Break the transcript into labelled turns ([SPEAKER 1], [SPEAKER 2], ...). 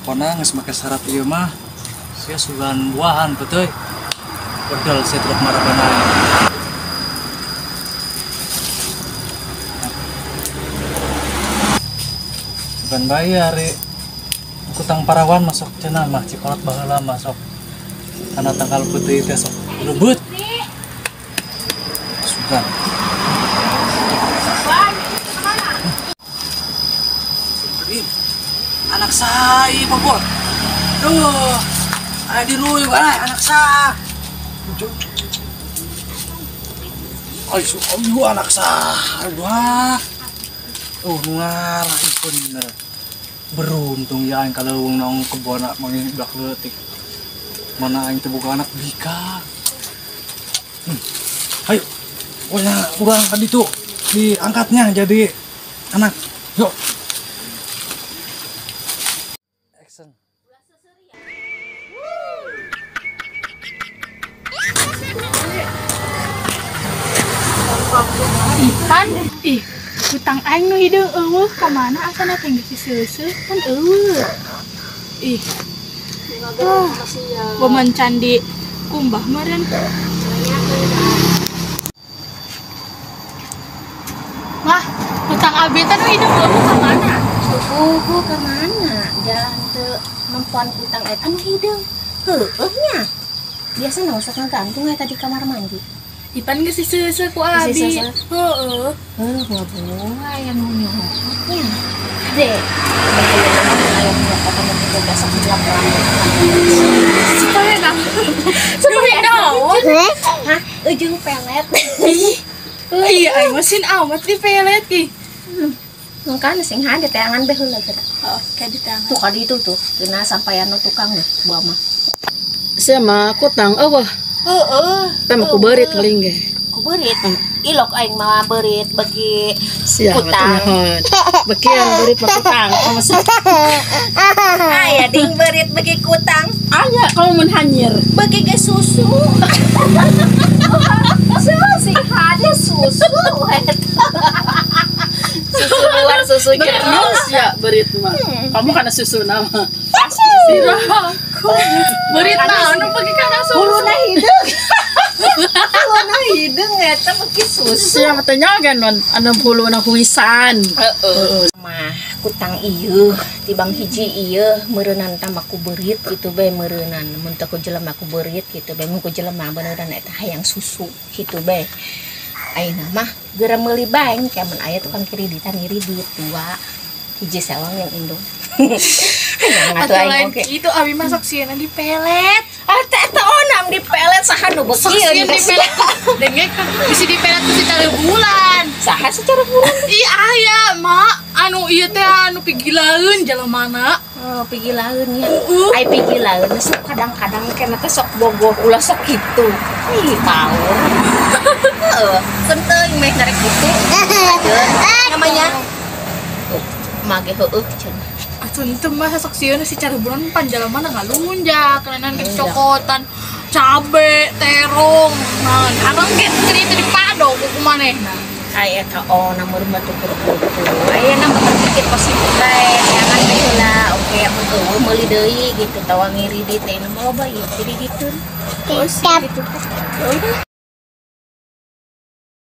[SPEAKER 1] Pokona geus make syarat ieu mah sia sugan buahan peuteui. Bedel sia teluk marabana. Bukan bayar kutang parawan masuk cenah mah cikolot baheula masuk kana tangkal peuteui teh sok rebut. Sugan. Anak saya Bogor. Duh, ada di ruyuk anak saya. Aduh, anak saya. Aduh. Oh, ngalah bener. Beruntung ya aing kaleuweung nong kebon manggih budak leutik. Mana aing teu boga anak bika. Ayo. Pokoknya urang ka ditu diangkatnya jadi anak. Yuk. Action.
[SPEAKER 2] Ipan, ih, hutang aing nu hideung eueuh ka mana asana teh geus diseuseuh kan eueuh. Ih. Oh, boman candi kumbah meureun. Mah, hutang abi teh nu hideung eueuh ka mana?
[SPEAKER 3] Eueuh ka mana? Jalan teu nempoan hutang eta nu hideung. Heueuh nya. Biasa nu sok ngagantung eta di kamar mandi.
[SPEAKER 2] Ipan geus diseuseuh ku abi. Heeh.
[SPEAKER 3] Heuh, bunga aya nu nyokotnya. Ade.
[SPEAKER 2] Supaya naon?
[SPEAKER 3] Hah, ujung pelet.
[SPEAKER 2] Iya, aing mesin amat di pelet ki.
[SPEAKER 3] Mangkana sing hade teangan bae heula geura.
[SPEAKER 2] Heeh, kayak di teangan.
[SPEAKER 3] Tuh ka ditu tuh, geuna sampaian nu tukang deh buah mah.
[SPEAKER 4] Sia mah kutang eueuh.
[SPEAKER 3] Heeh.
[SPEAKER 4] Teh mah ku beurit paling ge.
[SPEAKER 3] Ku beurit. Ilok aing mah beurit bagi kutang.
[SPEAKER 4] Bekian beurit mah kutang.
[SPEAKER 3] Aya ding beurit bagi kutang.
[SPEAKER 4] Aya kalau mun hanyir.
[SPEAKER 3] Bagi ge susu. Sing hade susu eta. Susu luar susu jero
[SPEAKER 4] ya beurit mah. Kamu kana susu nama. Pasti sirah.
[SPEAKER 2] Beurit naon bagi kana susu.
[SPEAKER 3] Huluna hideung. Huluna hideung eta bagi susu.
[SPEAKER 4] Sia mah teh nyagan non anu huluna huisan.
[SPEAKER 3] Heeh. Mah kutang ieu tibang hiji ieu meureunan tah ku beurit kitu bae meureunan mun teu ku jelema ku beurit kitu bae mun ku jelema beuneuran eta hayang susu kitu bae. Ayeuna mah geura meuli bae engke mun aya tukang kreditan ngiridit dua hiji sewang yang indung. Hayang atuh aing oge.
[SPEAKER 2] Kitu abi mah sok sieuna di pelet.
[SPEAKER 3] Ah teh eta onam di pelet saha nu beuki
[SPEAKER 2] di pelet. Dengek bisi di pelet ku secara bulan.
[SPEAKER 3] Saha secara bulan?
[SPEAKER 2] Ih aya mak anu ieu teh anu pigilaeun jalamana.
[SPEAKER 3] Oh pigilaeun nya. Ai pigilaeun sok kadang-kadang kena teh sok bogoh ulah sok kitu. Ih power. Heeh, kenteuing meh narek kitu. Namanya mage heueuh cenah.
[SPEAKER 2] Atuh teu mah sok sieun si cara bulan pan jalamana ngalunjak, kenanan kecokotan, cabe, terong, naon. Areng ge cerita di pado ku manehna.
[SPEAKER 3] Ai eta oh nomor mah tukur kutu. Aya mah berpikir positif bae, jangan bae heula. Oke, mun eueuh meuli deui gitu tawa ngiridit teh mah loba ieu krediteun.
[SPEAKER 2] Gitu. Ya udah.